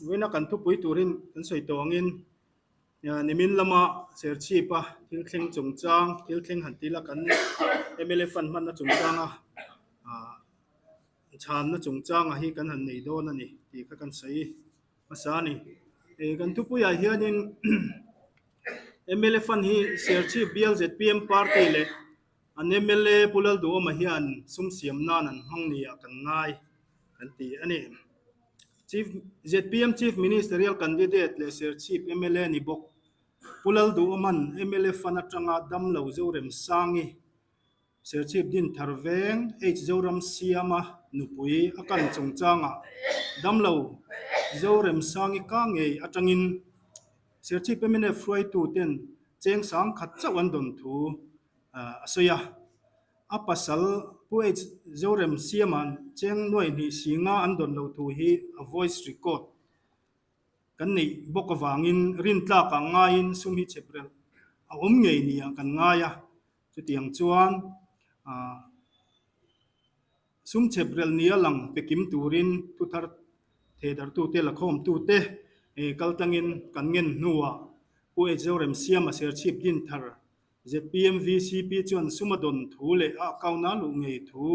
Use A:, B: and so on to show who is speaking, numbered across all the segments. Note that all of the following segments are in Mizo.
A: Vawiina kan thupui turin kan sawi tawh angin nimin lama Serchhipa thil thleng chungchang, thil thleng han tila kan mla fund hmanna chungchanga chhanna chungchanga hi kan han nei dawn a ni tih kha kan sawi hmasa a ni. Kan thupuiah hianin mla fund hi Serchhip bial zpm party leh An mla Pu Lalduhawma hian sum siam nan an hmang ni ah kan ngai kan ti a ni. Chief zpm Chief Ministerial Candidate leh Serchhip mla ni bawk Pu Lalduhawma'n mla fund atanga damlo Zoremsangi Serchhip Dinthar Veng H Zoramsiama nupui a kan chungchangah damlo Zoremsangi ka ngei atangin Serchhip mnf hruaituten cheng sang khat chauh an dawn thu a sawi a. A pasal Pu H Zorem Siama'n cheng nuai hnih si nga an dawn lo thu hi a voice record kan neih bawk avangin rintlakah ngaiin sum hi chep reuh a awm ngei nia kan ngai a. Chutiang chuan sum chep rel nia lang pe kim turin thuthar thehdarhtute lakhawmtute kaltlangin kan ngen hnuah Pu H Zorem Siama Serchhip Dinthar Zpm VCP chuan sum a dawn thu leh a account a luh ngei thu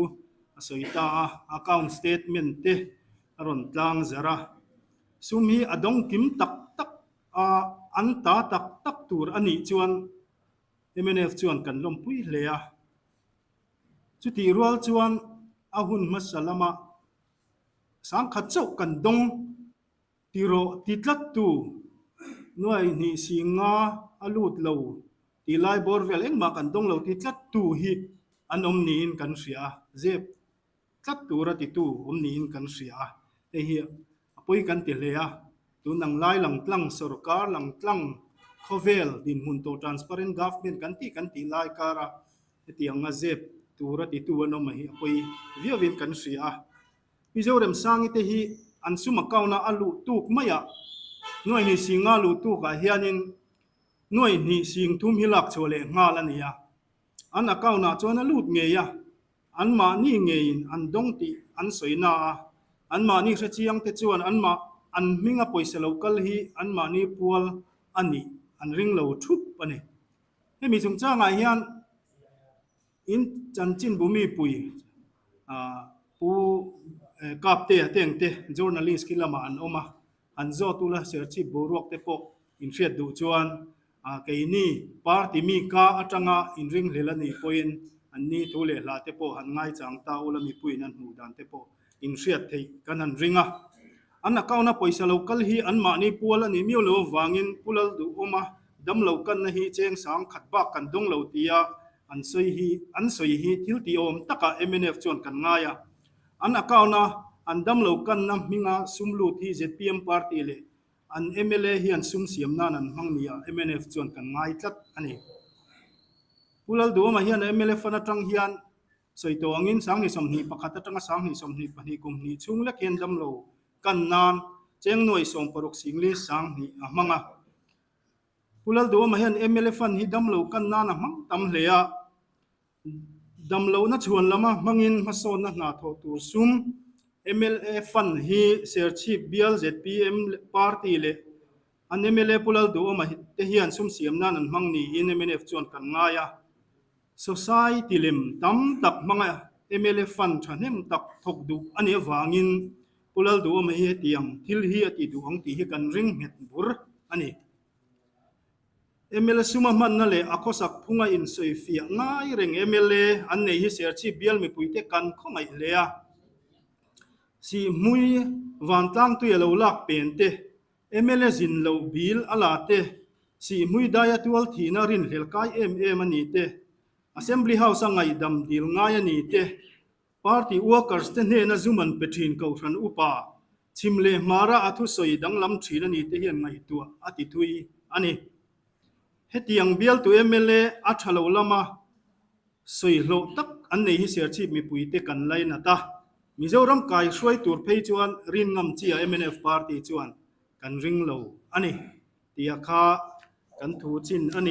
A: a sawi ta a, account statement te a rawn tlang zar a. Sum hi a dawng kim tak tak a, an ta tak tak tur a nih chuan mnf chuan kan lawmpui hle a. Chutih rual chuan a hun hmasa lama sangkhat chauh kan dawng. Ti rawh ti tlattu nuai hnih si nga a lut lo tih lai bawr vel engmah kan dawng lo ti tlattu hi an awm niin kan hria a, zep tlat tura titu awm niin kan hria a, hei hi a pawi kan ti hle a, tun ang lai lang tlang sorkar lang tlang khawvel dinhmun tawh transparent government kan tih kan tih lai kara hetianga zep tura titu an awm a hi a pawi viauin kan hria a. Mizoram Sangi te hi an sum account a a luh tuk mai a, nuai hnih sing nga luh tuk ah hianin nuai hnih sing thum hi lak chhuah leh nghal a ni a, an account ah chuan a lut ngei a, an mahni ngeiin an dawng tih an sawi na a, an mahni hrechiang te chuan an mah an hminga pawisa lo kal hi an mahni pual a nih an ring lo thup a ni. Hemi chungchangah hian. In chanchinbu mipui Pu Kaptea te ang te journalist khi lamah an awm a, an zawt ula Serchhip boruak te pawh in hriat duh chuan keini party mi ka atanga inringhlel a nih pawhin an ni thu leh hla te pawh han ngaichang ta ula mipuiin an hmuh dan te pawh in hriat theih kan han ring a. An account a pawisa lo kal hi anmahni pual a nih miau lo avangin Pu Lalduhawma damlo kanna hi cheng sang khat bak kan dawng lo tia An sawi hi an sawi hi thil tih awm takah mnf chuan kan ngai a. An account a an damlo kanna hminga sum lut hi zpm party leh an mla hian sum siam nan an hmang nia mnf chuan kan ngai tlat a ni. Pu Lalduhawma hian a mla fund atang hian sawi tawh angin 2021 atanga 2022 kum hnih chhung lek hian damlo kan nan cheng nuai 60 singli 2000 a hmang a. Pu Lalduhawma hian mla fund hi damlo kan nan a hmang tam hle a, damlohna chhuan lama hmangin hmasawnna hna thawh tur sum mla fund hi Serchhip bial zpm party leh an mla Pu Lalduhawma te hian sum siam nan an hmang niin mnf chuan kan ngai a. Society lem tam tak hmanga mla fund thahnem tak thawk duh a nih avangin Pu Lalduhawma hi hetiang thil hi a ti duh ang tih hi kan ring nghet bur a ni. Mla suma hmanna leh a khawsak phunga insawi fiah ngai reng mla an nei hi Serchhip bial mipuite kan khawngaih hle a. Sihhmui vantlang tui a lo lak pen te, mla zin loh bil a la te, Sihhmui daia tual thihna rinhlel kai em em a ni te, Assembly House a ngaihdam dil ngai a ni te, Party workers te hnena zum an pe thin Kohhran upa chhim leh hmara a thusawi danglam thin a ni te hian ngaihtuah a ti thui a ni. Hetiang bialtu mla a tha lo lama sawi hlawh tak an nei hi Serchhip mipui te kan lainat a, Mizoram kai hruai tur phei chuan rin ngam chi a mnf party chuan kan ring lo a ni tia kha kan thu chin a ni.